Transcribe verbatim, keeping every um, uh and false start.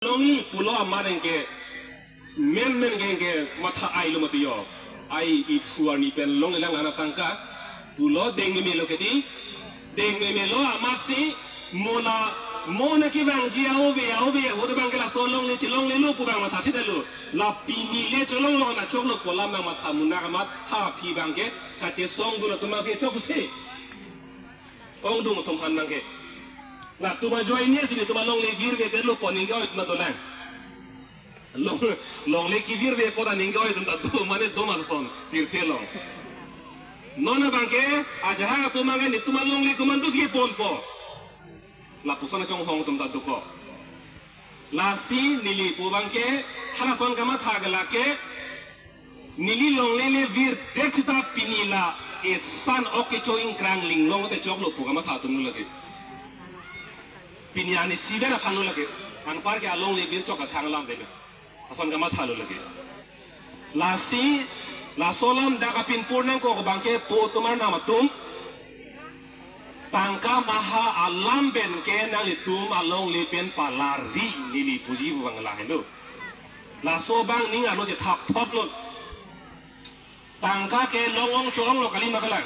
longji pulo amat anke, men men ke anke matha ai lo mati yo. Ai iphu arni pen longlelang ana tangka pulo dengmemelo ke di. Dengmemelo amatsi mo la mo na kevangji a-ove a-ove ahut abang ke laso longle chelonglelo pu abang matha thitelo. La pini le cholonglo na choklo pu alam abang matha munak amat ha aphi abang ke kachesongdun atum abangsi chok the. Ongdung atum aphan abang ke. Latum ajoine si netum alongle virve detlo pu aning ke-oi atum ta dolang. Long, longle kevirve apot aning ke-oi atum ta do, mane do ma lason tirthe along. Non abang ke ajahak atum abang ke netum alongle komantusi ponpo. Lapuson achonghong atum ta dokok. Lasi neli pu abang ke halason kamatha ke lake, neli longle le virdet seta pini la esan ok kecho ingkrang linglong te choklo pu kamatha atumlo lake. Pini ani siver aphanlo lake. Anpar ke alongle virchok athang alam avelo. Lason kamathalo lake. Lasi laso alam dak apin pur nangkok abang ke po atum arnam atum. Tangka maha alam pen ke nanglitum alongle pen palarji neli puji pu abang lahelo. Laso abang ning arlo chethap thoplo. Tangka ke long-ong cho-onglo kali ma kalang.